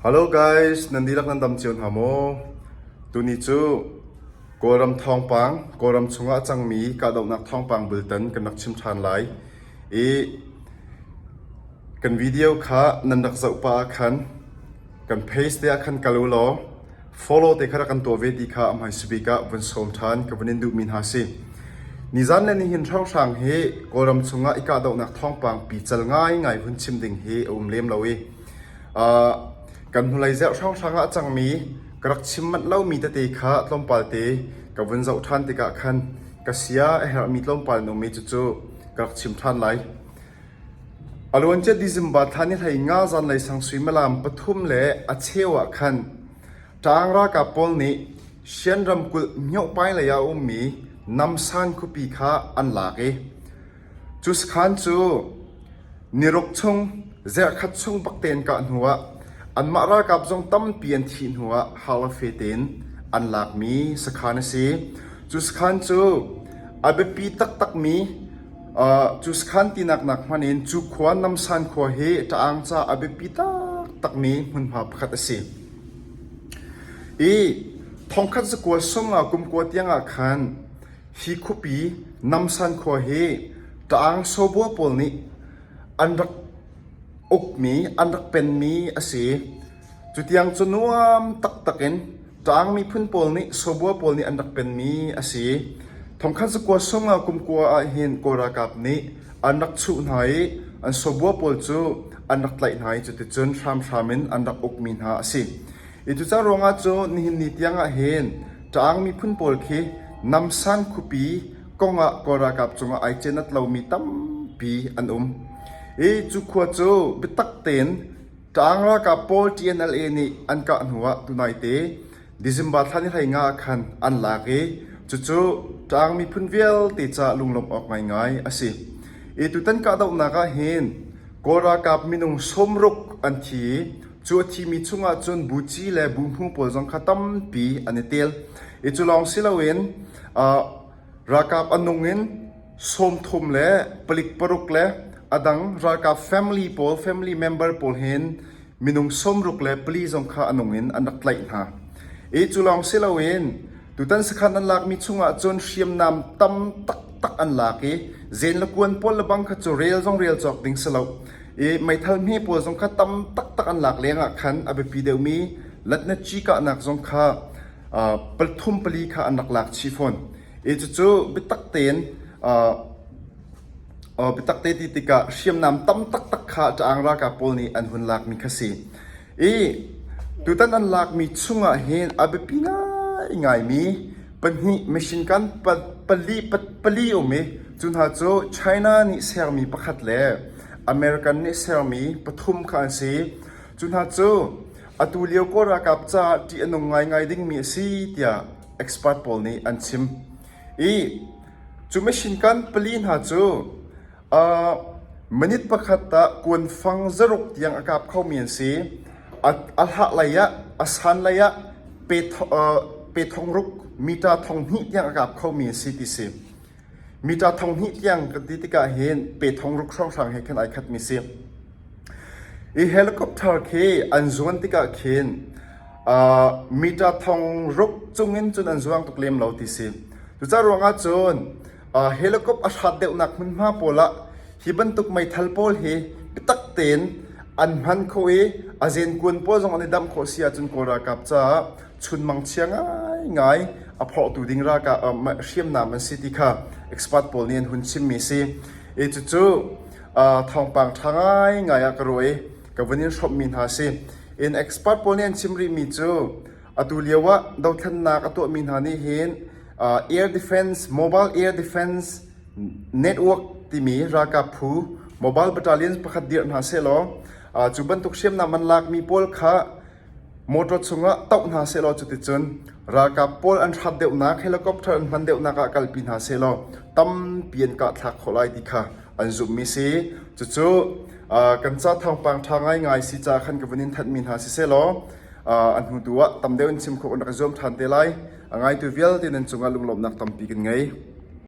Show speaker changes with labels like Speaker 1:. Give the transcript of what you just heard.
Speaker 1: Hello guys, nan dihlak nan dam cio hna maw? Tuni cu Kawlram thawngpang, Kawlram chungah a cangmi kahdohnak thawngpang bultan kan rak chim ṭhan lai. I kan video kha nan rak zoh pah ah khan kan page te ah khan kal u law follow te kha rak kan tuah ve ti kha a hmaisa bik ah vun sawm ṭhan ka vun in duhmi hna si. Nizan le nihin hrawnghrang hi Kawlram chungah i kahdohnak thawngpang pical ngaingai hun chim ding hi a um lem lo i kan hnulei zerh hrawnghrang ah a cangmi ka rak chim manh lomi tete kha tlawmpal te ka vun zoh ṭhan tikah khan ka sia a herhmi tlawmpal in ummi cucu ka rak chim ṭhan lai. A luancia December thla ni 15 zanlei sang suimilam pathum le a cheu ah khan Ṭaang ralkap pawl nih Shan ramkulh Myohpai lei ah a ummi Namsan khuapi kha an lak i cu sakhan cu niruk chung zerhkhat chung bak tein kah hnuah anmah ralkap zong tampi an thih hnuah harlafe tein an lakmi sakhan a si. Cu sakhan cu a biapi taktakmi Cu sakhan tinak nak hmanh in cu khua Namsan khua hi Ṭaang ca a biapi taktakmi hmunhma pakhat a si. I thongkhat zakua sawmnga kum kua tiangah khan hi khuapi Namsan khua hi Ṭaang sawbua pawl nih an rak ukmi, an rak penmi a si. Cutiang cu nuam taktak in Ṭaang miphun pawl nih Sawbua pawl nih an rak penmi a si. Thongkhat zakua sawmnga kum kua ahhin Kawl ralkap nih an rak chuh hna i an Sawbua pawl cu an rak tlaih hna i cuticun hramhram in an rak ukmi hna a si. I cuca ruangah cu nihin ni tiang ahhin Ṭaang miphun pawl khi Namsan khuapi kong ah Kawl ralkap cungah ai cenat lomi tampi an um. I cu khua cu biatak tein Ṭaang ralkap pawl TNLA nih an kah hnuah tunaite December thla ni 15 ah khan an lak i cucu Ṭaang miphun vialte ca lunglawmh awk ngaingai a si. I tutan kahdohnak ah hin Kawl ralkap minung 60 an thi i cu a thimi chungah cun buci le buhmu pawl zong kha tampi an i tel. I cu lawng si loin ralkap a nung in 30 le palik paruk le a dang ralkap family pawl family member pawl hin minung 64 zong kha a nung in an rak tlaih hna. I cu lawng si loin tutan sakhan an lakmi chungah cun hriamnam tam taktak an lak i zen le kuan pawl le bang kha cu rel zong rel cawk ding si lo. I meithal hme pawl zong kha tam taktak an lak lengah khan a biapi deuhmi latnaci kahnak zong kha pathum pali kha an rak lak chih fawn. I cucu biatak tein biatak te ti tikah hriamnam tam taktak kha Ṭaang ralkap pawl nih an hun lakmi kha si. I tutan an lakmi chungah hin a biapi ngaingaimi pahnih machine gun pali pali um i cu hna cu China nih sermi pakhat le American nih sermi pathum kha an si. Cu hna cu atu lio Kawl ralkap caah ṭih a nung ngaingai dingmi a si tiah expert pawl nih an chim. I cu machine gun pali hna cu uh, minute pakhat ah kuanfang zaruk tiang a kap khomi an si. A, a hlah lei ah, a san lei ah pe, uh, pe thong ruk meter thong hnih tiang a kap khomi an si ti si. Meter thong hnih tiang kan ti tikah hin pe thong ruk hrawnghrang he khan ai khatmi si. I helicopter khi an zuan tikah khin uh, meter thong ruk cungin cun an zuang tuk lem lo ti si. Cucaah ruangah cun uh, helicopter a hrat deuhnak hmunhma pawl ah hi bantuk meithal pawl hi biatak tein an hman kho i a zenkuan pawl zong an i damh khawh si ahcun Kawl ralkap caah chunmang chia ngaingai a phorhtu ding ralkap uh, hriamnam an si ti kha expert pawl nih an hun chimmi si. I cucu thawngpang ṭha ngaingai ah ka ruah i ka vun in hrawmhmi hna a si. In expert pawl nih an chim rihmi cu atu lio ah dothlennak a tuahmi hna nih hin air defense mobile air defense network timi ralkap phu mobile battalion pakhat dirh hna sehlaw cu bantuk hriamnam an lakmi pawl kha Motor chungah toh hna sehlaw cuticun ralkap pawl an hrat deuhnak helicopter an hman deuhnak ah kalpi hna sehlaw tampi an kahthlak khawh lai ti kha an zumhmi si. Cucu kan ca thawngpang ṭha ngaingai si caah khan ka vun in thanhmi hna si sehlaw a hnu tu ah tam deuh in chim khawh kan rak i zuam ṭhan te lai. A ngaitu vialte nan cungah lunglawmhnak tampi kan ngei.